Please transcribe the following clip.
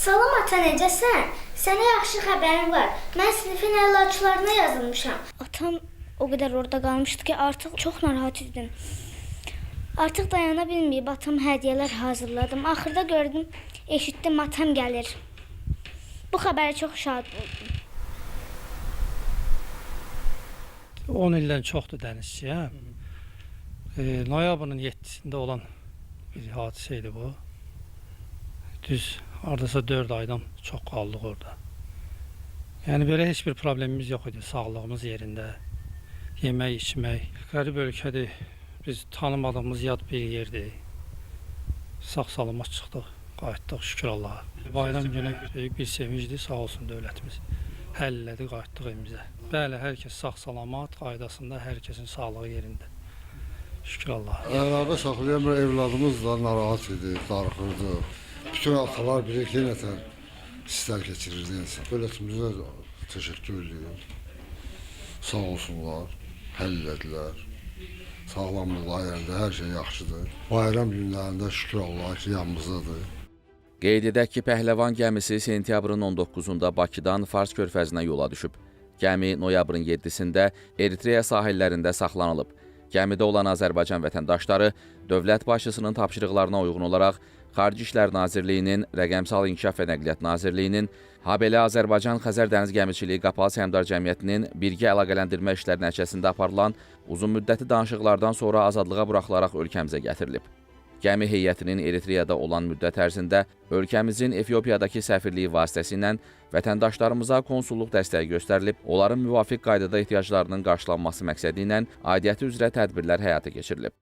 Salam ata, necəsən? Sənə yaxşı xəbərim var. Mən sinifin əlaçılarına yazılmışam. Atam o qədər orada qalmışdı ki, artıq çox narahat idim. Artıq dayana bilməyib atam hədiyyələr hazırladım. Axırda gördüm, eşitdim atam gəlir. Bu xəbərə çox şad oldum. 10 ildən çoxdur dənizçiyəm. Noyabrın 7-sində olan bir hadisə idi bu. Düz hardasa 4 aydan çox qaldıq orada. Yəni belə heç bir problemimiz yox idi, sağlığımız yerində. Yemək, içmək. Qərib ölkədir. Biz tanımadığımız yad bir yerdir. Sağ salamat çıxdıq, qayıtdıq şükür Allaha. Bayram günü böyük bir sevincdir, sağ olsun dövlətimiz. Həll elədi, qayıtdıq evimizə. Bəli, hər kəs sağ salamat, qaydasında, hər kəsin sağlığı yerində. Şükür Allaha. Əlavə saxlayan bir evladımız da narahat idi, darıxırdı. Bütün atalar bilir ki, nətər hisslər keçirirdi insan. Dövlətimizə təşəkkür edirik. Sağ olsunlar, həll elədilər. Sağlamlıqlar yerində hər şey yaxşıdır. Bayram günlərində şükür Allaha ki, yanımızdadır. Qeyd edək ki, Pəhləvan gəmisi sentyabrın 19-da Bakıdan Fars körfəzinə yola düşüb. Gəmi noyabrın 7-sində Eritreya sahillərində saxlanılıb. Gəmidə olan Azərbaycan vətəndaşları dövlət başçısının tapşırıqlarına uyğun olaraq Xarici İşlər Nazirliyinin, Rəqəmsal İnkişaf və Nəqliyyat Nazirliyinin, habelə Azərbaycan Xəzər Dəniz Gəmiçiliyi Qapalı Səhmdar Cəmiyyətinin birgə əlaqələndirmə işləri nəticəsində aparılan uzunmüddətli danışıqlardan sonra azadlığa buraxılaraq ölkəmizə gətirilib. Gəmi heyətinin Eritreyada olan müddət ərzində ölkəmizin Efiopiyadakı səfirliyi vasitəsilə vətəndaşlarımıza konsulluq dəstəyi göstərilib, onların müvafiq qaydada ehtiyaclarının qarşılanması məqsədi ilə aidiyyəti üzrə tədbirlər həyata keçirilib.